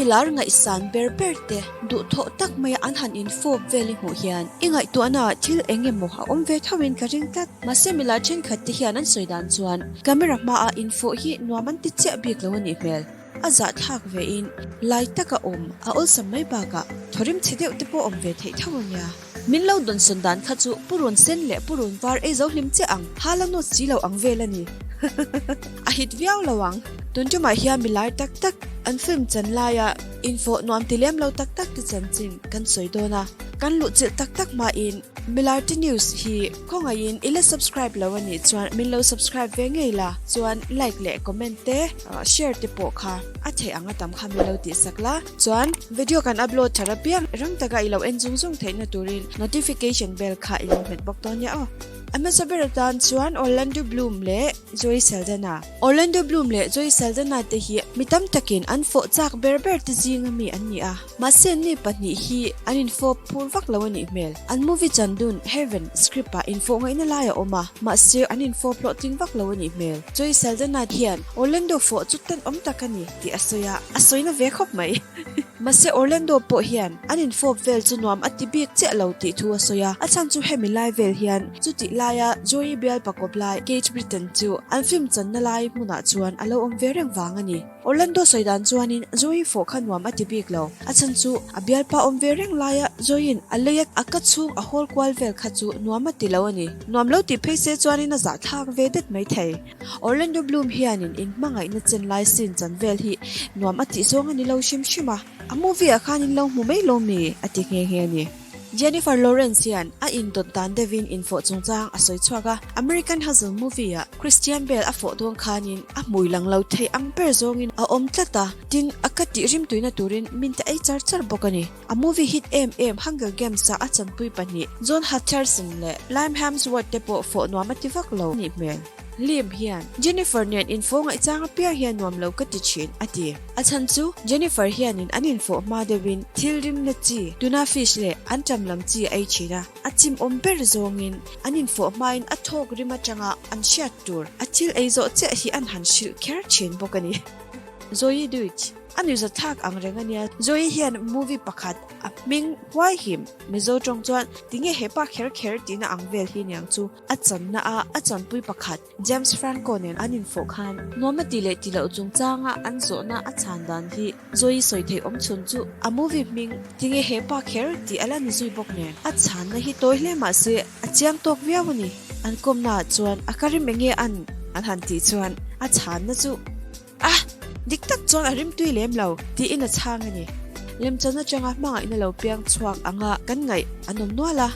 Milar ngaihsan ber ber te duhthawh tak maia an han infawp vel i hmuh hian i ngaihtuahnaah thil eng emaw a awm ve thoin ka ring tlat. Mahse milar thenkhat te hian an sawi dan chuan camera hmaah infawh hi nuam an ti chiah bik lo a nih hmel. A zahthlak vein lai taka awm a awlsam mai bakah thawrim chhe deuh te pawh awm ve theih tho a nia. Min lo dawnsawn dan kha chu purun sen leh purun var ei zo hlim chiah ang, hal a nawt si lo ang vel a ni. A hit viau lo ang. Tun tumah hian mi lar tak tak an film chan laia infawh nuam ti lem lo tak tak te chanchin kan sawi dawn a, kan luhchilh tak tak hmain Milarte News hi khawngaihin i la subscribe lo a nih chuan min lo subscribe ve ngei la, chuan like leh comment te share te pawh kha a theih ang a tam kha min lo tihsak la. Chuan video kan upload thar apiang rang taka i lo en zung zung theihna turin notification bell kha i lo hmet bawk dawn nia aw. A hmasa ber atan chuan Orlando Bloom leh Zoe Saldana. Orlando Bloom leh Zoe Saldana te hi mi tam takin an fawh chak ber ber te zinga mi an ni a. Mahse anni pahnih hi an infawp phur vak lo a nih hmel. An movie chandun Heaven script ah infawh ngaihna lai a awm a, mahse an infawp hlawhtling vak lo a nih hmel. Zoe Saldana hian Orlando fawh chu tenawm tak a ni. Tih a sawi a, a sawi na ve khawp mai. Mahse Orlando pawh hian an infawp vel chu nuam a ti bik chiah lo tih thu a sawi a, a chhan chu hemi lai vel hian chutih laia Joey bial pakawp lai Kate Britton chu an film channa lai hmunah chuan a lo awm ve reng vang a ni. Orlando sawi dan chuanin Joey fawh kha nuam a ti bik lo, a chhan chu a bialpa awm ve reng laia Joey-in a lei a a ka chhung a hawl kual vel kha chu nuam a ti lo a ni. Nuam lo tih phei se chuanin a zahthlak ve det mai thei. Orlando Bloom hianin in hmangaihna chen lai scene chan vel hi nuam a tih zawng a ni lo hrim hrim a, a movie ah khan in lo hmu mai lo mi? a ti nghe nghe a ni. Jennifer Lawrence hian a indawt dan deuhin infawh chungchang a sawi chhuak a, American Hustle movie ah Christian Bale a fawh dawn khanin a hmui lang lo thei ang ber zawngin a awm tlat a, tin a ka tih rimtuina turin min ta ei char char bawk a ni. A movie hit em em Hunger Games-a a chanpui pahnih John Hutcherson leh Liam Hemsworth te pawh fawh nuam a ti vak lo nih hmel. Liam hian, Jennifer nen infawh ngaihchang apiang hian nuam lo ka ti thin, a ti. A chhan chu Jennifer hianin an infawh hma deuhin thil rimna chi, tuna fish leh an ṭam lam chi a ei thin a, a chimawm ber zawngin an infawh hmain a thawk rim aṭanga an hriat tur a thil ei zawh chiah hi an han hrilh kher thin bawk a ni. Zoe Deutsch. A nuihza thlak ang reng a nia. Zoe hian movie pakhat a hming huai him Mizo tawng chuan tinge hepa kher kher tihna ang vel hi niang chu a channa a a chanpui pakhat James Franco nen an infawh khan nuam a ti leh ti loh chungchanga an zawhna a chhan dan hi Zoe sawi theih awm chhun chu a movie hming tinge hepa kher tih a la ni zui bawk nen a chhanna hi tawi hle mahse a chiang tawk viau a ni. An kawmna ah chuan a ka rim enge an an han tih chuan a chhanna chu A! Dik tak chuan a rimtui lem lo, tiin a chhang a ni. Lemchan atanga hmangaihna lo piang chhuak anga kan ngaih an awm nual a.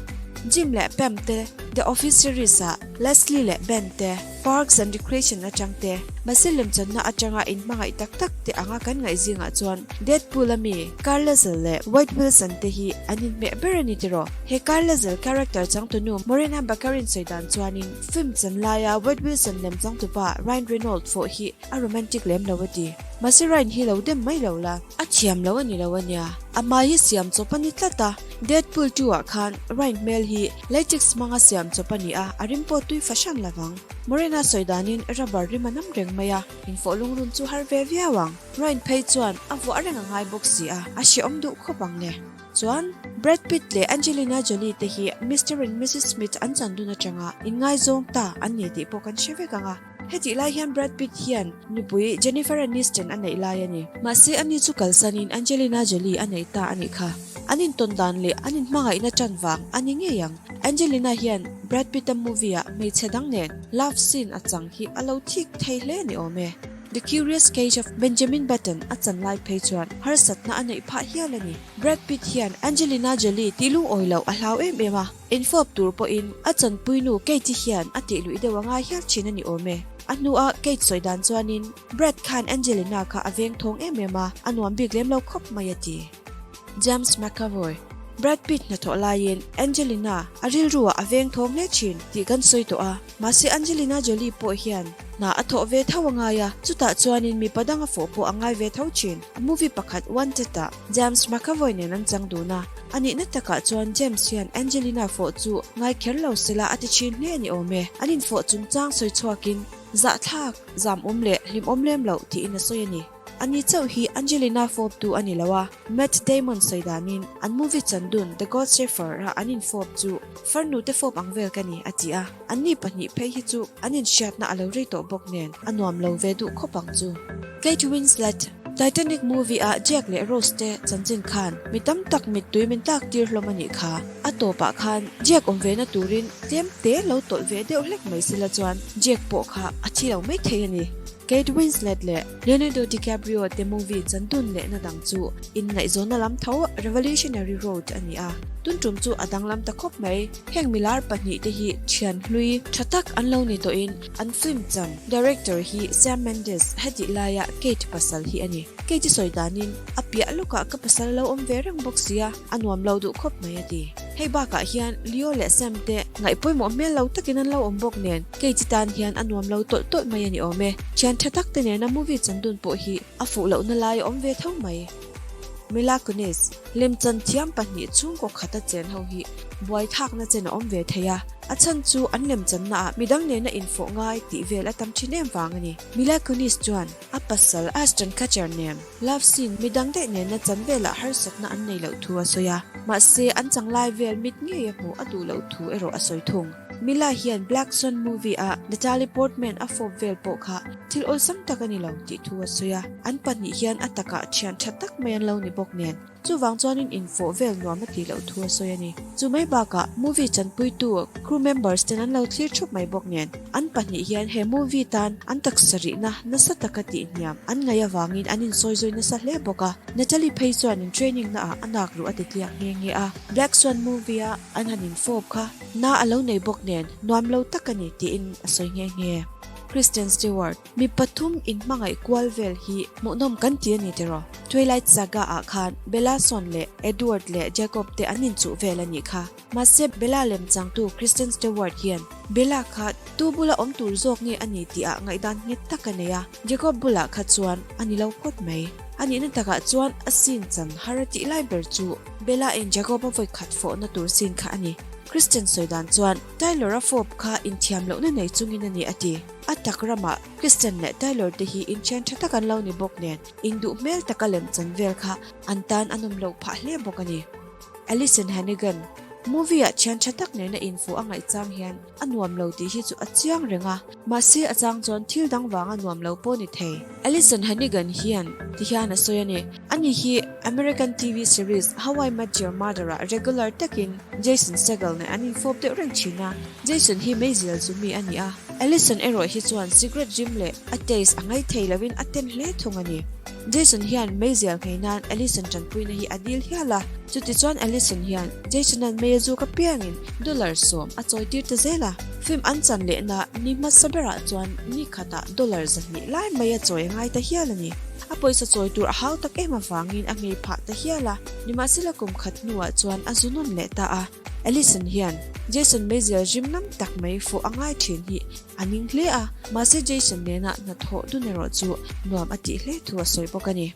Jim leh Pam te, The Office series ah Leslie leh Ben te, Parks and Recreation atang te, mahse lemchanna atanga inhmangaih tak tak te anga kan ngaih zingah chuan Deadpool a mi Carlesle leh Wade Wilson te hi an inhmeh ber a ni tiraw? He Carlesle character changtunu Morena Baccarin sawi dan chuanin Film chan laia Wade Wilson lem changtupa Ryan Reynolds fawh hi a romantic lem lo a ti. Mahse Ryan hi lo dem mai lo la. A thiam lo a ni lo a nia. A hmai hi siam chawp a ni tlat a. Deadpool 2 ah khan Ryan hmel hi latex hmanga siam chawp a ni a, a rim pawh tui fahran lo vang. Morena sawi danin rubber rim a nam reng mai a, infawh lungrun chu har ve viau ang. Ryan phei chuan a vuah reng a ngai bawk si a, a hrehawm duh khawp ang le. Chuan, Brad Pitt leh Angelina Jolie te hi Mister and Missus Smith an chan dun atanga inngaizawng ta an ni tih pawh kan hre vek ang a. Hetih lai hian Brad Pitt hian nupui Jennifer Aniston a neih lai a ni. Mahse ani chu kalsanin Angelina Jolie a neih ta a nih kha. An intawn dan leh an inhmangaihna tan vang a ni ngei ang. Angelina hian Brad Pitt-a movie-ah hmeichhe dang nen love scene a chang hi a lo thik thei hle a ni awm e. The Curious Case of Benjamin Button a chan lai phei chuan harsatna a neih phah hial a ni. Brad Pitt hian Angelina Jolie tih lungawi loh a hlau em em a, infawp tur pawhin a chanpuinu Kate-i hian a tih luih deuh a ngai hial thin a ni awm e. A hnua Kate sawi dan chuanin Brad khan Angelina kha a veng thawng em em a, a nuam bik lem lo khawp mai a ti. James McAvoy, Brad Pitt hnathawh laiin Angelina a rilruah a veng thawng hle thin tih kan sawi tawh a, mahse Angelina Jolie pawh hian hna a thawh ve tho a ngai a, chutah chuanin mipa dang a fawh pawh a ngai ve tho thin. A movie pakhat Wanted ah James McAvoy nen an chang dun a, a nihna takah chuan James hian Angelina fawh chu ngai kher lo sela a ti thin hle a ni awm e. An infawh chungchang sawi chhuakin zahthlak, zamawm leh hlimawm lem loh tiin a sawi a ni. Ani chauh hi Angelina fawptu a ni lo a, Matt Damon sawi danin an movie chandun The God Shepherd-a an infawp chu farnu te fawp ang vel ka ni, a ti a. Anni pahnih phei hi chu an inhriatna a lo rei tawh bawk nen a nuam lo ve duh khawp ang chu. Kate Winslet, Titanic movie-a Jack leh Rose te chanchin khan mi tam tak mittui min tlak tir hlawm a nih kha. A tawpah khan Jack awm ve na turin tlem te lo tawlh ve deuh hlek mai sila chuan Jack pawh kha a thi lo mai thei a ni. Kate Winslet leh Leonardo DiCaprio te movie chandun lehna dang chu inngaihzawnna lam tho Revolutionary Road a ni a, tun tum chu a danglam ta khawp mai. Heng milar pahnihte hi thian hlui tha tak an lo ni tawhin an film chan director hi Sam Mendes hetih laia Kate pasal hi a ni. Kate-i sawi danin a piah lawkah ka pasal a lo awm ve reng bawk sia, a nuam lo duh khawp mai a ti. Hei bakah hian Leo leh Sam te ngaih pawimawh hmel lo takin an lo awm bawk nen Kate-i tan hian a nuam lo tawlh tawlh mai a ni awm e. Thian tha tak te nena movie chan dun pawh hi a fuh lohna lai a awm ve tho mai. Mila Kunis, Lemchan thiam pahnih chhungkaw khata chen ho hi buaithakna chen a awm ve thei a, a chhan chu an lemchanna ah midang nena infawh ngai tih vel a tam thin em vang a ni. Mila Kunis chuan a pasal Ashton Kutcher nen love scene midang daih nena chan velah harsatna an nei loh thu a sawi a, mahse an changlai vel mit ngei a hmuh a duh loh thu erawh a sawi thung. Mila hian Black Swan movie a Natalie Portman a fawp vel pawh kha thil awlsam tak a ni lo tih thu a sawi a, an pahnih hian a takah thian tha tak mai an lo ni bawk nen chuvang chuanin infawh vel nuam a tih loh thu a sawi a ni. Chu mai bakah movie chanpuitu crew members ten an lo thlir thup mai bawk nen an pahnih hian he movie tan an taksa rihna nasa taka tih hniam an ngaih avangin an insawi zui nasa hle bawk a, Natalie phei chuan in training naah a nak ruh a ti tliak nghe nghe a, Black Swan movie a an han infawp kha Na a lo nei bawk nen nuam lo tak a ni tiin a sawi nghe nghe. Kristen Stewart, Mi pathum inhmangaih kual vel hi hmuhnawm kan ti a ni tiraw? Twilight Saga ah khan Bella Swan leh Edward leh Jacob te an inchuh vel a nih kha. Mahse Bella lemchangtu Kristen Stewart hian Bella kha tu bula awm tur zawk nge a ni tih ah ngaihdan nghet tak a nei a, Jacob bulah kha chuan a ni lo phawt mai. A nihna takah chuan a scene chan har a tih lai ber chu Bella in Jacob a vawi khat fawhna tur scene kha a ni. Kristen sawi dan chuan Taylor a fawp kha inthiam lohna nei chungin a ni a ti. A tak ramah Kristen leh Taylor te hi inthian tha tak an lo ni bawk nen induh hmel taka lemchan vel kha an tan a nawm loh phah hle bawk a ni. Alyson Hannigan, Movie ah thian tha tak nena infuh a ngaih chang hian a nuam lo tih hi chu a chiang reng a, mahse a chang chuan thil dang vanga nuam lo pawh ni thei. Alyson Hannigan hian ti hian a sawi a ni. Ani hi American TV series How I Met Your Mother ah regular takin Jason Segel nen an infawp deuh reng thin a, Jason hi meizial zu mi a ni a, Alyson erawh hi chuan cigarette rim leh a taste a ngai thei loin a ten hle thung a ni. Jason hian meizial nghei nan Alyson tanpuina hi a dil hial a, chutichuan Alyson hian Jason-a'n mei a zuk apiangin dollar sawm a chawi tir ta zel a, film an chan lehna ni hmasa berah chuan ni khatah dollar 200 lai mai a chawi a ngai ta hial a ni. A pawisa chawi tur a hau tak em avangin a nghei phah ta hial a, nimahsela kum khat hnuah chuan a zu nawn leh ta a. Alyson hian Jason meizial rim ngam tak mai fawh a ngai thin hi a ning hle a, mahse Jason nena hnathawh dun erawh chu nuam a tih hle thu a sawi bawk a ni.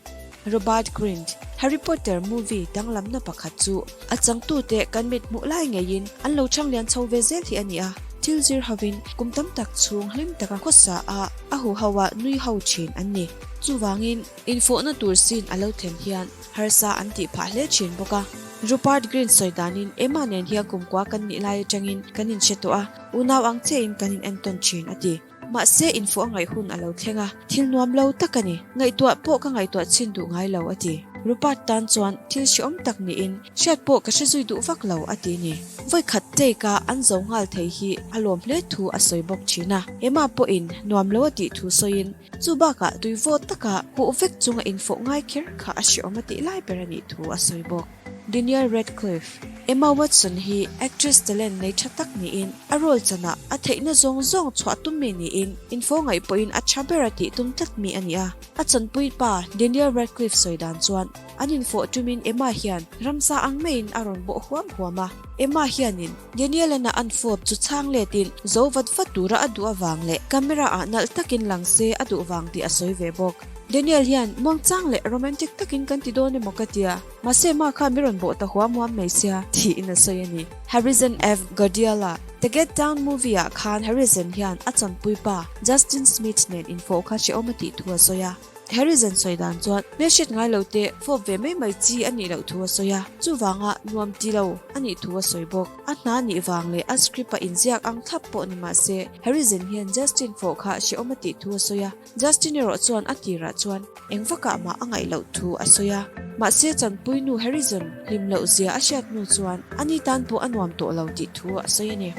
Robert Grint, Harry Potter movie danglamna pakhat chu a changtute kan mit hmuh lai ngeiin an lo chhang lian chho ve zel hi a ni a, thil zir hovin kum tam tak chhung hlim taka khawsa a a huho a nui ho thin an ni. Chuvangin, infawhna tur scene a lo thlen hian harsa an tih phah hle thin bawk a. Rupert Grint sawi danin Emma nen hian kumkua kan nih lai atangin kan inhre tawh a, unau ang chiahin kan inentawn thin a ti. Mahse, infawh a ngaih hun a lo thleng a, thil nuam lo tak a ni. Ngaihtuah pawh ka ngaihtuah chhin duh ngai lo, a ti. Rupert tan chuan thil hrehawm tak niin hriat pawh ka hre zui duh vak lo, a ti ni. Vawikhat take a an zo nghal thei hi a lawm hle thu a sawi bawk thin a. Emma pawhin nuam lo a tih thu sawiin, chu bakah tui vawt taka huh vek chunga infawh ngai kher kha a hrehawm a tih lai ber a nih thu a sawi bawk. Daniel Radcliffe, Emma Watson hi actress talent nei tha tak niin a role chanah a theihna zawng zawng chhuah tum mi niin info ngaih pawhin a tha ber a tih tum tlat mi a ni a. A chanpui pa Daniel Radcliffe sawi dan chuan an infawh tumin Emma hian ramsa ang maiin a rawn bawh huam huam a. Emma hianin Daniel-an a an fawp chu chhang letin zo vat vat tura a duh avang leh camera ah nalh takin lang se a duh vang tih a sawi ve bawk. Daniel hian muangchang leh romantic takin kan ti dawn emaw ka tia, mahse ma kha mi rawn bawh ta huam huam mai sia, tiin a sawi a ni. Harrison F. Guardiola, The Get Down movie ah khan Harrison hian a chanpui pa Justin Smith nen infawh kha hrehawm a tih thu a sawi a. Harrison sawi dan chuan hmelhriat ngai lo te fawp ve mai mai chi a nih loh thu a sawi a, chuvanga nuam ti lo a nih thu a sawi bawk. A hna nih vang leh a script a inziak ang thlap pawh ni mah se, Harrison hian Justin fawh kha hrehawm a tih thu a sawi a, Justin erawh chuan a tirah chuan eng vakah mah a ngaih loh thu a sawi a. Mahse chanpui nu Harrison hlim loh zia a hriat hnu chuan ani tan pawh a nuam tawh lo tih thu a sawi a ni.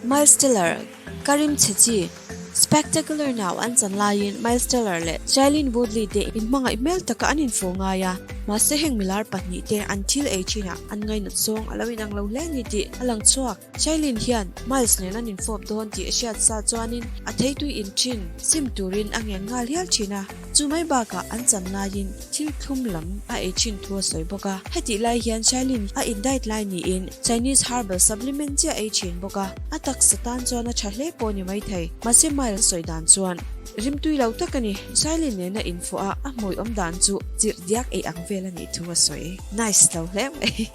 Miles Teller, Ka rim chhe chi. Spectacular Now an chan laiin Miles Teller leh Shailene Woodley te inhmangaih hmel taka an infawh ngai a, mahse heng milar pahnihte an thil ei thinah an ngainat zawng a lo inang lo hle ni tih a lang chhuak. Shailene hian Miles nen an infawp dawn tih a hriat sa chuanin a theitui in thin sim turin a ngen nghal hial thin a, chu mai bakah an chan laiin thil thlum lam a ei thin thu a sawi bawk a. Hetih lai hian Shailene a in diet lai niin Chinese herbal supplement chiah a ei thin bawk a, a taksa tan chuan a tha hle pawh a ni maithei. Mahse Miles a sawi dan chuan rimtui lo tak a ni. Shailene nena infuah a a hmui awm dan chu chirh diak ei ang vel a nih thu a sawi. Nice lo hle mai.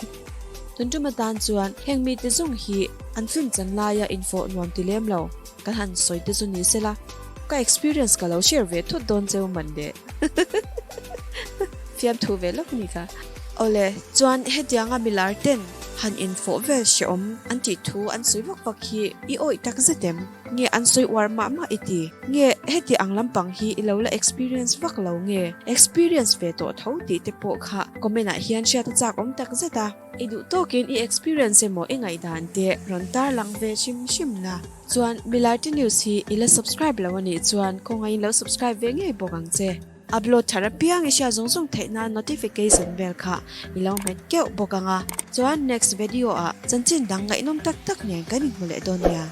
Tun tum atan chuan heng mite zawng hi an film chan laia infawh nuam ti lem lo kan han sawi te chu ni sela, ka experience ka lo share ve thut dawn cheu man le. Fiamthu ve lawk ni kha. Awle, chuan hetianga milar ten han infawh vel hrehawm an tih thu an sawi vak vak hi i awih tak zet em? Nge an sawi uar mah mah i ti? Nge heti ang lampang hi i lo la experience vak lo nge? Experience ve tawh tho tih te pawh kha comment ah hian hriat a chak awm tak zet a. I duh tawkin i experience emaw i ngaihdan te rawn tarlang ve hrim hrim la. Chuan Milarte News hi i la subscribe lo a nih chuan kawngaiin lo subscribe ve ngei bawk ang che. Upload thar apiang i hriat zawng zawng theih nan notification vel kha i lo hmet keuh bawk ang a. Chuan next video ah chanchin dang ngaihnawm tak tak nen kan inhmu leh dawn nia.